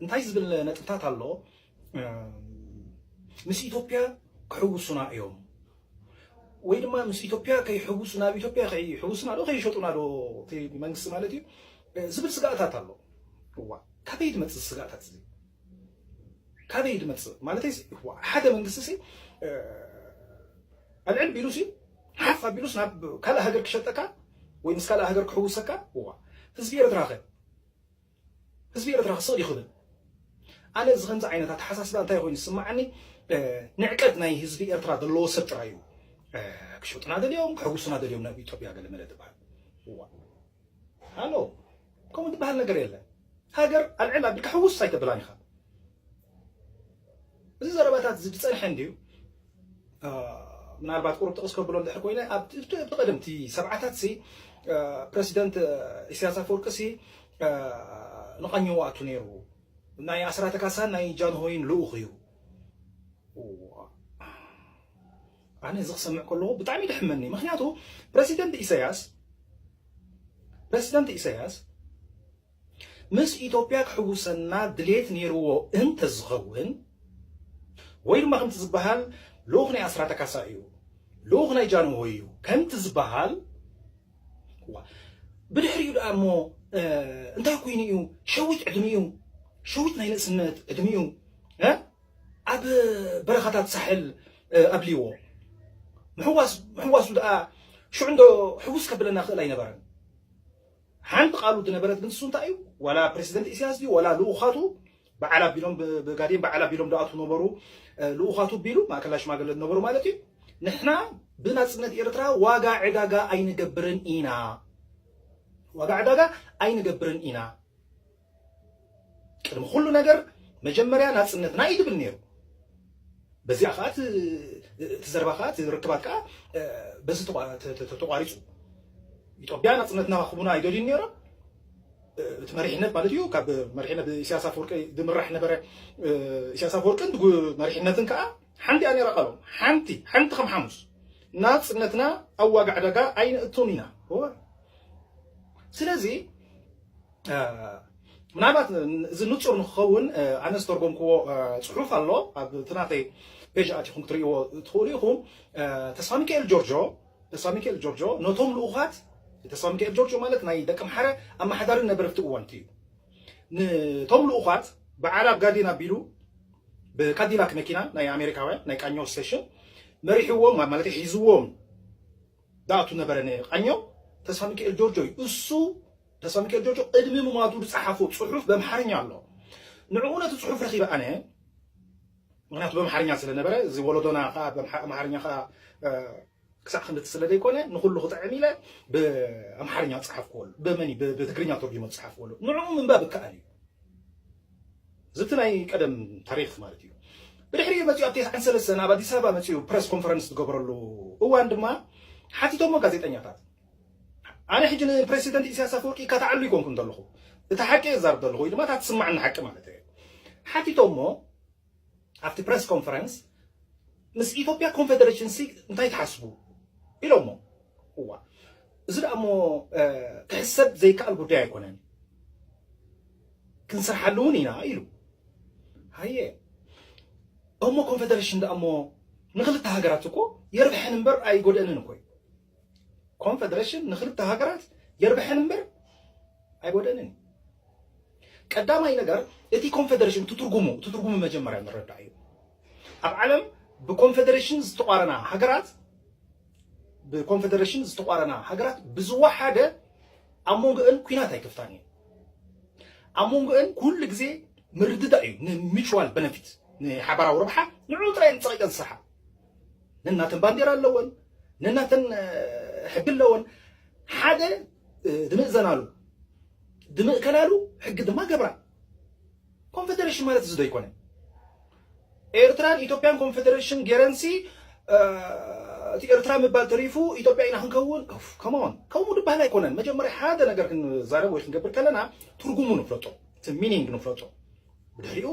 እንታይ ዝብል ነጥብታት ኣሎ? ምስ ኢትዮጵያ ክሕውሱና እዮም ወይ ድማ ምስ ኢትዮጵያ ከይሕውሱ ናብ ኢትዮጵያ ከይሕውሱና ዶ ከይሸጡና ዶ እቲ መንግስቲ ማለት እዩ ዝብል ስጋእታት ኣሎ። እዋ ካበይ ዝመፅእ ስጋእታት እዚ? ካበይ ዝመፅእ ማለት ሓደ መንግስቲ ሲ ኣልዕል ቢሉ ሲ ሓፍ ኣቢሉስ ናብ ካልእ ሃገር ክሸጠካ ወይ ምስ ካልእ ሃገር ክሕውሰካ? እዋ ህዝቢ ኤርትራ ከ ህዝቢ ኤርትራ ክስቕ ይኽብል? ኣነ እዚ ከምዚ ዓይነት ኣተሓሳስባ እንታይ ኮይኑ ዝስምዓኒ? ንዕቀት ናይ ህዝቢ ኤርትራ ዘለዎ ሰብ ጥራይ እዩ። ክሸጡና ደልዮም ክሕውሱና ደልዮም ናብ ኢትዮጵያ ገለ መለ ዝበሃል። እዋ ኣሎ ከምኡ ዝበሃል ነገር የለን። ሃገር ኣልዕል ኣቢልካ ሕውስ ኣይተብላን ኢኻ። እዚ ዘረባታት እዚ ዝፀንሐ እንድዩ። ምናልባት ቁሩብ ጥቕስ ከብሎ እንድሕር ኮይነ ኣብቲ ቀደምቲ ሰብዓታት ሲ ፕረሲደንት ኢሳያስ ኣፈወርቂ ሲ ንቐኝዎ ኣቱ ነይሩ። ናይ ኣስራተ ካሳን ናይ ጃንሆይን ልኡኽ እዩ። ኣነ እዚ ክሰምዕ ከለኹ ብጣዕሚ ደሕመኒ። ምክንያቱ ፕረሲደንት ኢሳያስ ፕረሲደንት ኢሳያስ ምስ ኢትዮጵያ ክሕውሰና ድሌት ነይርዎ እንተዝኸውን ወይ ድማ ከምቲ ዝበሃል ልኡኽ ናይ ኣስራተ ካሳ እዩ፣ ልኡኽ ናይ ጃንሆይ እዩ ከምቲ ዝበሃል፣ ብድሕሪኡ ደኣ እሞ እንታይ ኮይኑ እዩ? ሸዊት ዕድሚኡ፣ ሸዊት ናይ ንእስነት ዕድሚኡ ኣብ በረኻታት ሳሕል ኣብልዎ ምሕዋሱ ደኣ ሽዑ እንዶ ሕውስ ከብለና ክእል ኣይነበረን። ሓንቲ ቃሉ ዝነበረት ግን ንሱ እንታይ እዩ? ዋላ ፕረሲደንት ኢሳያስ ድዩ ዋላ ልኡኻቱ በዓል ኣቢሎም ብጋዴን በዓል ኣቢሎም ዝኣትዉ ነበሩ። ልኡኻቱ ቢሉ ማእከላይ ሽማግለ ዝነበሩ ማለት እዩ። ንሕና ብናጽነት ኤርትራ ዋጋ ዕዳጋ ኣይንገብርን ኢና፣ ዋጋ ዕዳጋ ኣይንገብርን ኢና። ቅድሚ ኩሉ ነገር መጀመርያ ናጽነትና እዩ ዝብል ነይሩ። በዚኣ ከዓ እቲ ዘረባ ከዓ እቲ ርክባት ከዓ በዚ ተቋሪፁ። ኢትዮጵያ ናፅነትና ክቡና ኣይደልዩን ነይሮም። እቲ መሪሕነት ማለት እዩ ካብ መሪሕነት ኢሳያስ ኣፈወርቂ ዝምራሕ ነበረ። ኢሳያስ ኣፈወርቅን መሪሕነትን ከዓ ሓንቲ እያ ነይራ ቃሎም። ሓንቲ ሓንቲ ከም ሓሙስ ናፅነትና ኣብ ዋጋ ዕዳጋ ኣይንእቱን ኢና። ስለዚ ምናልባት እዚ ንፁር ንክኸውን ኣነ ዝተርጎምክዎ ፅሑፍ ኣሎ ኣብ ትናተይ ፔጅ ኣቲኹም ክትርእይዎ ትኽእሉ ኢኹም። ተስፋ ሚካኤል ጆርጆ ተስፋ ሚካኤል ጆርጆ ነቶም ልኡኻት ተስፋ ሚካኤል ጆርጆ ማለት ናይ ደቂ ኣምሓረ ኣመሓዳሪ ነበረ ኣብቲ እዋን እዩ። ነቶም ልኡኻት በዓል ኣብ ጋዴን ኣቢሉ ብካዲላክ መኪና ናይ ኣሜሪካውያን ናይ ቃኘው ስቴሽን መሪሕዎም ማለት ሒዝዎም ዳእቱ ነበረ ንቃኘው ተስፋ ሚካኤል ጆርጆ እዩ። እሱ ተስፋ ሚካኤል ጆርጆ ቅድሚ ምማቱ ዝፀሓፎ ፅሑፍ በምሓርኛ ኣሎ። ንዕኡ ነቲ ፅሑፍ ረኺበ ኣነ ምክንያቱ በምሓርኛ ስለነበረ እዚ ወለዶና ከዓ ኣምሓርኛ ከዓ ክሳዕ ክንድቲ ስለ ዘይኮነ ንኩሉ ክጥዕም ኢለ ብኣምሓርኛ ዝፀሓፍክዎ ኣሎ። በመን ብትግርኛ ተርጉሞ ዝፀሓፍክዎ ኣሎ። ንዕኡ ምንባብ ይከኣል እዩ። ዝብቲ ናይ ቀደም ታሪክ ማለት እዩ። ብድሕሪኡ መፂኡ ኣብ ተስዓን ሰለስተን ኣብ ኣዲስ ኣበባ መፂኡ ፕረስ ኮንፈረንስ ዝገበረሉ እዋን ድማ ሓቲቶሞ ጋዜጠኛታት ኣነ ሕጂ ንፕረሲደንት ኢሳያስ ኣፈወርቂ ይከታዓሉ ይኮንኩ ዘለኹ እቲ ሓቂ የዛርብ ዘለኹ ወይ ድማ እታ ትስማዕኒ ሓቂ ማለት እየ ሓቲቶሞ ኣብቲ ፕረስ ኮንፈረንስ ምስ ኢትዮጵያ ኮንፌደሬሽን ሲ እንታይ ትሓስቡ ኢሎሞ። እዋ እዚ ደኣ እሞ ክሕሰብ ዘይከኣል ጉዳይ ኣይኮነን፣ ክንሰርሓሉ እውን ኢና ኢሉ። ሃየ እሞ ኮንፌደሬሽን ደኣ እሞ ንክልተ ሃገራት እኮ የርብሐን እምበር ኣይጎደእንን እኮ እዩ። ኮንፌደሬሽን ንክልተ ሃገራት የርብሐን እምበር ኣይጎደእንን እዩ። ቀዳማይ ነገር እቲ ኮንፌደሬሽን እቲ ትርጉሙ እቲ ትርጉሙ መጀመርያ ንረዳእ እዩ። ኣብ ዓለም ብኮንፌደሬሽን ዝተቋረና ሃገራት ብኮንፌደሬሽን ዝተቋረና ሃገራት ብዝወሓደ ኣብ መንጎአን ኩናት ኣይከፍታን እዩ። ኣብ መንጎአን ኩሉ ግዜ ምርድዳእ እዩ ንሚቹዋል በነፊት ንሓባራዊ ረብሓ ንዕኡ ጥራይ ንፀቂቀን ዝሰርሓ ነናተን ባንዴራ ኣለወን ነናተን ሕጊ ኣለወን ሓደ ድምእዘናሉ ድምእከላሉ ሕጊ ድማ ገብራ። ኮንፌደሬሽን ማለት እዚ ዶ ኣይኮነን? ኤርትራን ኢትዮጵያን ኮንፌደሬሽን ጌረንሲ እቲ ኤርትራ ምባል ተሪፉ ኢትዮጵያ ኢና ክንከውን ከመን ከምኡ ዝበሃል ኣይኮነን። መጀመርያ ሓደ ነገር ክንዛረብ ወይ ክንገብር ከለና ትርጉሙ ንፍለጦ፣ እቲ ሚኒንግ ንፍለጦ። ብድሕሪኡ